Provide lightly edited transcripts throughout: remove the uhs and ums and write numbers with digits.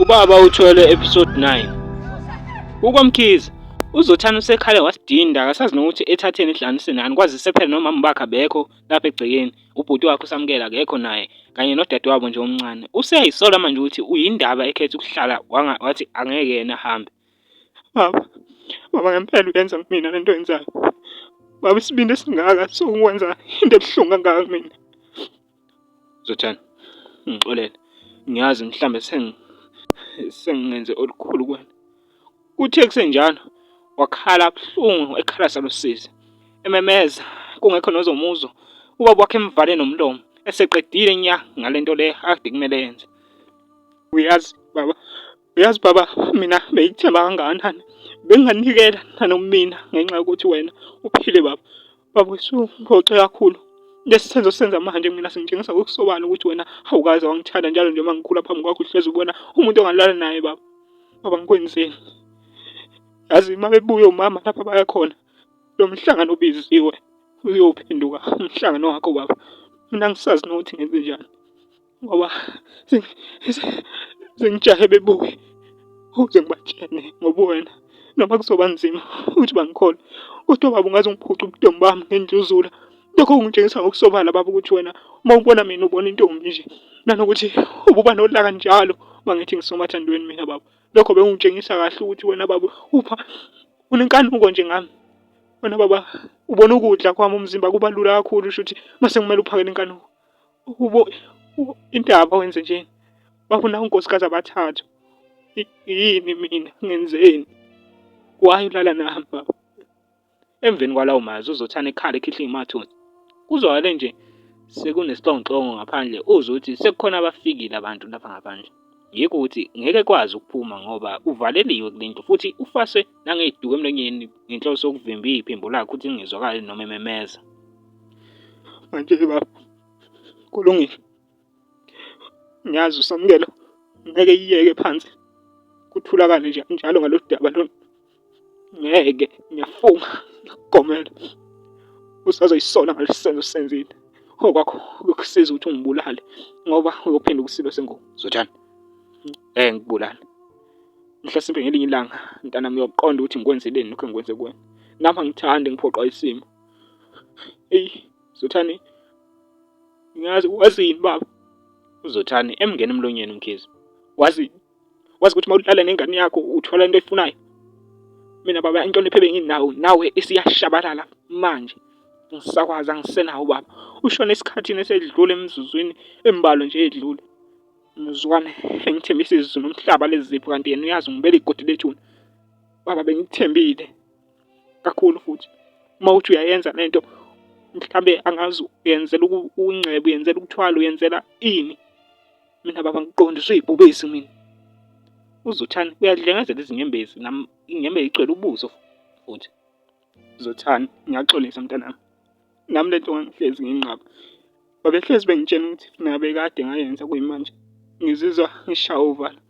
Ubaba uthwele episode 9. UkwaMkhize uZothani usekhale wasidinda akasazi nokuthi ethatheni ehlanganise nani kwazise phela nomama bakhe abekho lapha egcekeni ubhuti wakhe uSamukela akekho naye kanye nodadewabo nje omncane. Useyayisola manje ukuthi uyindaba ekhetha ukuhlala wathi angeke yena ahambe. Baba, baba ngempela uyenza kumina lento oyenzayo. Baba isibindi esingaka sokwenza into ebuhlungu kangaka kumina. Zothani, ngixolele. Ngiyazi mhlambe sengingenze olukhulu kuwena. Kuthe kusenjalo wakhala buhlungu ekhala salusizi. Ememeza kungekho nozomuzwa. Ubaba wakhe emvale nomlomo eseqedile nya ngalento le akade kumele yenze. Uyazi baba, uyazi baba mina bengikuthemba kangakanani. Benginganikela nanoma mina ngenxa yokuthi wena uphile baba. Baba usungiphoxe kakhulu. Lesi senzo senza manje mina singitshengisa ngokusobala ukuthi wena awukaze wangithanda njalo nje uma ngikhula phambi kwakho uhlezi ubona umuntu ongalala naye baba. Baba ngikwenzeni? Yazi uma bebuya omama lapha baya khona lo mhlangano obiziwe uyophenduka umhlangano wakho baba. Mina angisazi nokuthi ngenze njani. Ngoba sengijahe bebuke ukuze ngibatshene ngoba wena noma kuzoba nzima ukuthi bangikholwe kodwa baba ungaze ungiphuce ubudomu bami ngendluzula. Lokho kungitshengisa ngokusobala baba ukuthi wena uma ubona mina ubona intombi nje nanokuthi ububa nolaka njalo uma ngithi ngisomathandweni mina baba. Lokho bekungitshengisa kahle ukuthi wena baba upha unenkanuko nje ngami. Wena baba ubona ukudla kwami umzimba kuba lula kakhulu shuthi mase kumele uphakele inkanuko. Ubo indaba wenze nje bafuna unkosikazi abathathu yini mina ngenzeni why ulala nami baba emveni kwalawo mazwi uzothana ekhala ekhihla imathunzi kuzwakale nje sekunesixongoxongo ngaphandle uzwe ukuthi sekukhona abafikile abantu lapha ngaphandle yikho ukuthi ngeke kwazi ukuphuma ngoba uvaleliwe kule ndlu futhi ufaswe nangeziduku emlonyeni ngenhloso yokuvimba iphimbo lakhe ukuthi lingezwakali noma ememeza manje baba kulungile ngiyazi usamukelo ngeke iyeke phansi kuthulakale nje njalo ngalolu daba lolu ngeke ngiyafunga ngiyakugomela usazoyisola ngalesi senzo osenzile okwakho kukusiza ukuthi ungibulale ngoba uyophenduka isilo sengubo zothani ngeke ngikubulale mhlasimpe ngelinye ilanga mntanami uyoqonda ukuthi ngikwenzeleni lokhu engikwenze kuwena nami angithandi ngiphoqwa isimo eyi Zothani ngiyazi wazini baba uZothani emngena emlonyeni uMkhize wazi wazi ukuthi uma ulala nengane yakho uthola into oyifunayo mina baba inhlonipho ebenginawo nawe isiyashabalala manje ngisakwazi angisenawo baba ushone esikhathini esedlule emizuzwini embalwa nje edlule mzukwane engithembisa izulu nomhlaba lezi zipho kanti yena uyazi ngibele igodi lethuna baba bengikuthembile kakhulu futhi uma uthi uyayenza lento mhlambe angazi uyenzela ukungceba uyenzela ukuthwala uyenzela ini mina baba ngiqonde usuyibhubesi mina uzothani uyadlengezela izinyembezi nami inyembezi igcwele ubuso futhi zothani ngiyaxolisa mntanami nami lento ngangihlezi nginqaba babehlezi bengitshena ukuthi ngabe kade ngayenza kuyimanje ngizizwa ngishawa uvalo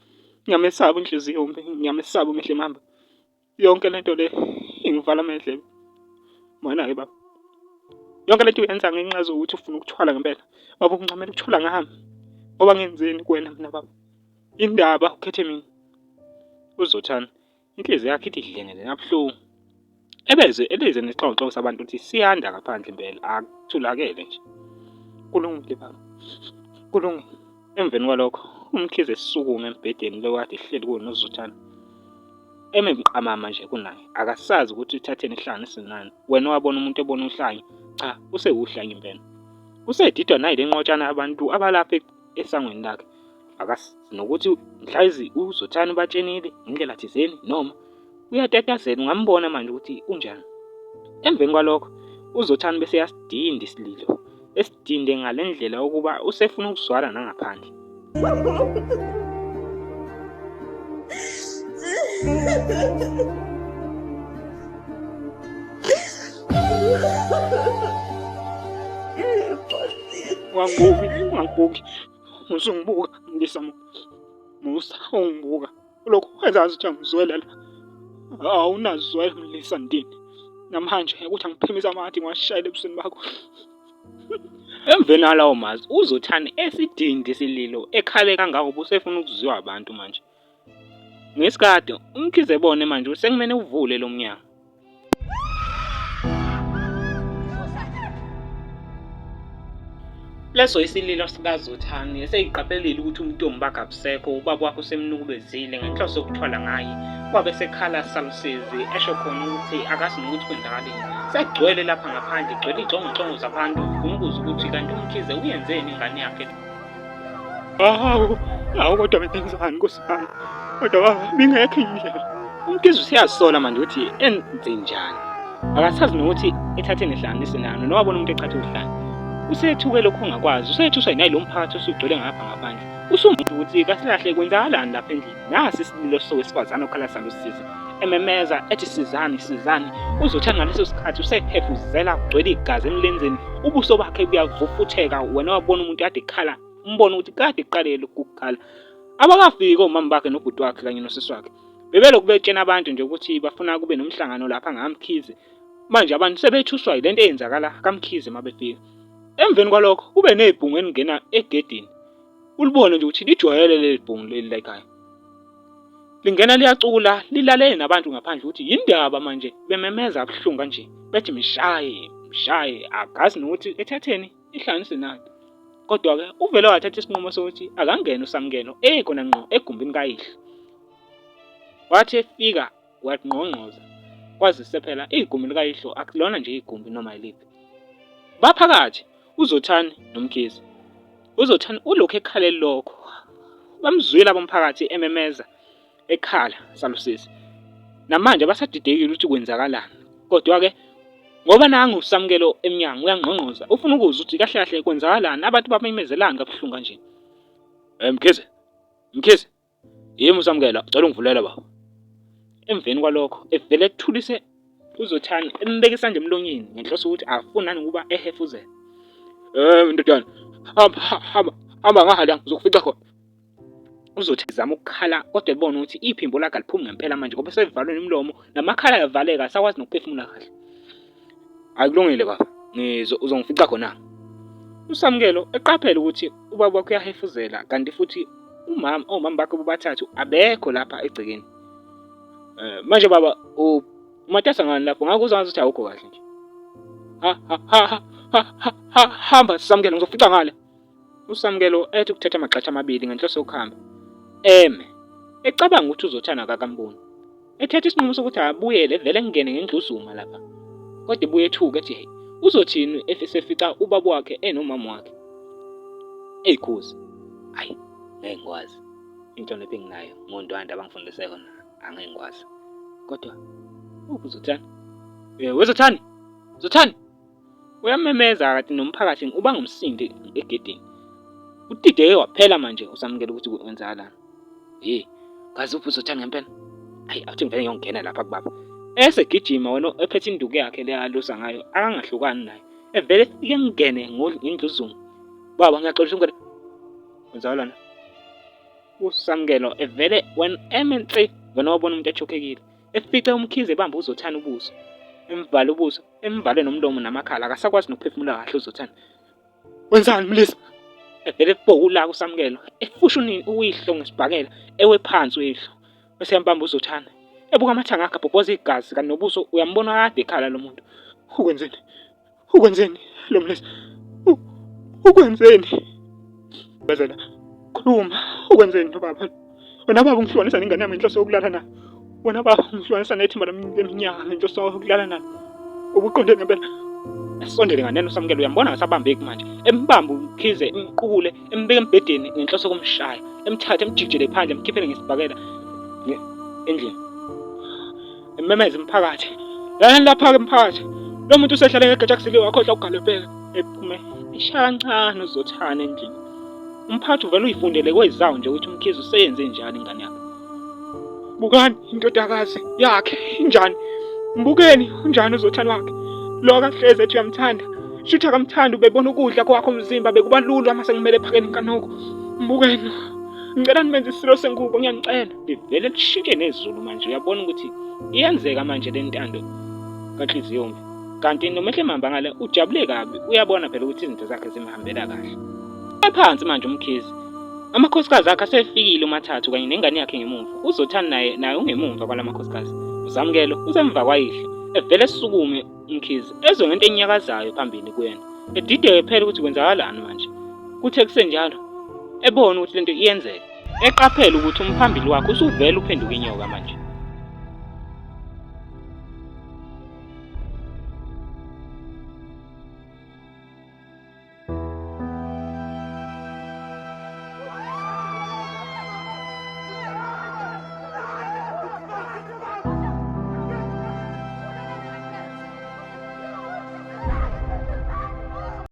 ngiyamesaba inhliziyo ngiyamesaba umehle mamba Yonke lento le ingivala amendlebe. Mana-ke baba. Yonke lento uyenza ngenxa zokuthi ufuna ukuthwala ngempela. Baba ungincamela ukuthwala ngami. Ngoba ngenzeni kuwena mina baba? Indaba ukhethe mina. Uzothani? Inhliziyo yakhe ithi dlengele kabuhlungu. Ebeze elize nesixoxo sabantu ukuthi siyanda ngaphandle impela akuthulakele nje. Kulungile baba. Kulungile. Emveni kwalokho uMkhize esukume embhedeni lo kade ehleli kuwo noZothana. Eme buqamama nje kunaye akasazi ukuthi uthatheni ehlanganise nani. Wena owabona umuntu ebona uhlanya, cha usewuhlanya impela. Usedidwa nayi le nqotshana abantu abalapha esangweni lakhe. Akasazi nokuthi mhlayizi uZothana ubatshenile ngendlela thizeni noma uyatatazela ungambona manje ukuthi unjani. Emveni kwalokho uZothani bese yasidinda isililo esidinde ngale ndlela ukuba usefuna ukuzwala nangaphandle. Ungangibuki, ungangibuki. Usungibuka ngilisa musa ungibuka. Ulokhu wenza ngazuthi angizwele la. Awunazwela mlisa ndini. Namanje ukuthi angiphimise amathi ngiwashayele ebusweni bakho. Emveni kwalawo mazwi uZothani esidindi isililo ekhale kangangoba usefuna ukuzwiwa abantu manje. Ngesikade uMkhize ebone manje ukuthi sekumele uvule lo mnyango. Leso isililo sikaZothani eseyiqaphelile ukuthi umntombi bakhe abusekho, ubaba wakhe usemnukubezile ngenhloso yokuthwala ngaye. Wabe esekhala salusizi esho khona ukuthi akazi nokuthi kwenzakaleni. Sekugcwele lapha ngaphandle, gcwele iy'gxongogxongo zabantu, ufuna ukuzwa ukuthi kanti uMkhize uyenzeni ingane yakhe. Hawu, hawu kodwa bengenzani Nkosi yami? Kodwa baba bingekho indlela. UMkhize useyazisola manje ukuthi enze njani. Akasazi nokuthi ethathe nehlanganise nani noma abona umuntu echathe uhlanya. Usethuke lokhu ongakwazi, usethuswa yinayi lo mphakathi osugcwele ngapha ngaphandle. Usumuntu ukuthi kahle kwenzakalani lapha endlini. Nasi isililo sowesifazane okhala salusizi. Ememeza ethi sizani sizani. Uzothanda ngaleso sikhathi usephefuzela kugcwele igazi emlenzeni. Ubuso bakhe buyavufutheka wena wabona umuntu kade ekhala umbona ukuthi kade eqalele lokhu kukhala. Abakafiki omama bakhe nobhuti wakhe kanye nosisi wakhe. Bebelokhu betshena abantu nje ukuthi bafuna kube nomhlangano lapha ngaMkhize. Manje abantu sebethuswa yilento eyenzakala kaMkhize uma befika. Emveni kwalokho kube nebhungu elingena egedini. Ulibone nje ukuthi lijwayele leli bhungu leli la ekhaya. Lingena liyacula lilalele nabantu ngaphandle ukuthi yindaba manje bememeza kabuhlungu kanje bethi mshaye mshaye akazi nokuthi ethatheni ihlanganise nani. Kodwa-ke uvele wathatha isinqumo sokuthi akangene uSamkelo eye khona ngqo egumbini kayihlo. Wathi efika wangqongqoza kwazise phela igumbi likayihlo akulona nje igumbi noma yiliphi. Baphakathi uZothani noMkhize. UZothani ulokhu ekhalele lokho. Bamzwile abomphakathi ememeza ekhala salusizi. Namanje basadidekile ukuthi kwenzakalani. Kodwa-ke ngoba nangu uSamkelo emnyango uyangqongqoza ufuna ukuzwa ukuthi kahle kahle kwenzakalani abantu bamemezelani kabuhlungu kanje. Eh Mkhize, Mkhize, yimi uSamkelo, cela ungivulele baba. Emveni kwalokho evele ethulise uZothani embeka isandla emlonyeni ngenhloso ukuthi akafuni nanokuba ehefuzele. Eh ndodana, hamba hamba hamba ngale ngizokufica khona. Uzothi ezama ukukhala kodwa ebona ukuthi iphimbo lakhe aliphumi ngempela manje ngoba sevalwe nomlomo namakhala ayavaleka asakwazi nokuphefumula kahle. Hayi kulungile baba, ngizo uzongifica khona. USamkelo eqaphela ukuthi ubaba wakhe uyahefuzela kanti futhi umama omama bakhe bobathathu abekho lapha egcekeni. Eh manje baba umatasa ngani lapho ngakuzwa ngathi awukho kahle nje. Ha ha ha ha ha hamba Samkelo ngizofica ngale. USamkelo ethi ukuthatha amagxathu amabili ngenhloso yokuhamba. Eme, ecabanga ukuthi uzothanda akakamboni. Ethatha isinqumo sokuthi abuyele vele ngene ngendluzuma lapha. Kodwa ebuye ethuke ethi hey, uzothini esefica ubaba wakhe enomama wakhe. Eyikhuzi. Ayi, ngeke ngikwazi. Inhlonipho enginayo ngontwanda abangifundise yona angeke ngikwazi. Kodwa uphi uZothani? Eh, weZothani? Zothani? Uyamemeza kanti nomphakathi ubanga umsindo egedini. Udideke waphela manje usamukela ukuthi kwenzakalani. Hey, kazi uphi uzothanda ngempela? Hayi, awuthi ngivele ngiyongena lapha kubaba. Esegijima wena ephethe induku yakhe le alusa ngayo akangahlukani nayo. Evele efike ngene ngendluzungu. Baba ngiyaxolisa ungene. Kwenzakalani? USamkelo evele wena eme nsi wena wabona umuntu echokhekile. Efice uMkhize ebamba uZothani ubuso. Emvala ubuso, emvale nomlomo namakhala akasakwazi nokuphefumula kahle uZothani. Wenzani mlisa? Evele ebhoka ulaka uSamkelo, efusha uyihlo ngesibhakela, ewe phansi uyihlo. Bese yambamba uZothani. Ebuka amathanga akhe abhobhoza igazi kanti nobuso uyambona kade ekhala lo muntu. Ukwenzeni? Ukwenzeni lo mlisa? Ukwenzeni? Bezela, khuluma, ukwenzeni lo baba? Wena baba ungihlukanisa nengane yami ngenhloso yokulala nayo. Wena baba ungihlukanisa nethimba leminyaka ngenhloso yokulala nayo. Ubuqonde ngempela. Esondele nganeno uSamkelo uyambona ngasabambeki manje. Embambe uMkhize, emqukule, embeke embhedeni ngenhloso yokumshaya. Emthathe emjikijele phandle, emkhiphele ngesibhakela endlini. Ememeza umphakathi. Lalani lapha-ke mphakathi. Lo muntu usehlale ngegatsha kusiliwe wakhohlwa ukugalopeka. Ephume ishaya kancane uzothana endlini. Umphathi uvele uyifundele kwezawo nje ukuthi uMkhize useyenze njani ingane yakhe. Bukani indodakazi yakhe injani. Mbukeni unjani uzothani wakhe. Lo akahlezi ethi uyamthanda. Shuthi akamthandi ubebona ukudla kwakho umzimba bekuba lula uma sekumele ephakeni inkanuko. Mbukeni. Ngicela nimenze isilo sengubo ngiyanicela. Livele lishintshe nezulu manje uyabona ukuthi iyenzeka manje le ntando kanhliziyombi. Kanti noMehle Mamba ngale ujabule kabi uyabona phela ukuthi izinto zakhe zimhambela kahle. Phansi manje uMkhize. Amakhosikazi akhe asefikile omathathu kanye nengane yakhe ngemuva. UZothani naye naye ungemumva kwala makhosikazi. UZamkelo usemva kwayihlo. Evele esukume uMkhize ezwe ngento enyakazayo phambili kuyena. Edideke phela ukuthi kwenzakalani manje. Kuthe kusenjalo ebona ukuthi lento iyenzeka. Eqaphela ukuthi umphambili wakhe usuvele uphenduka inyoka manje.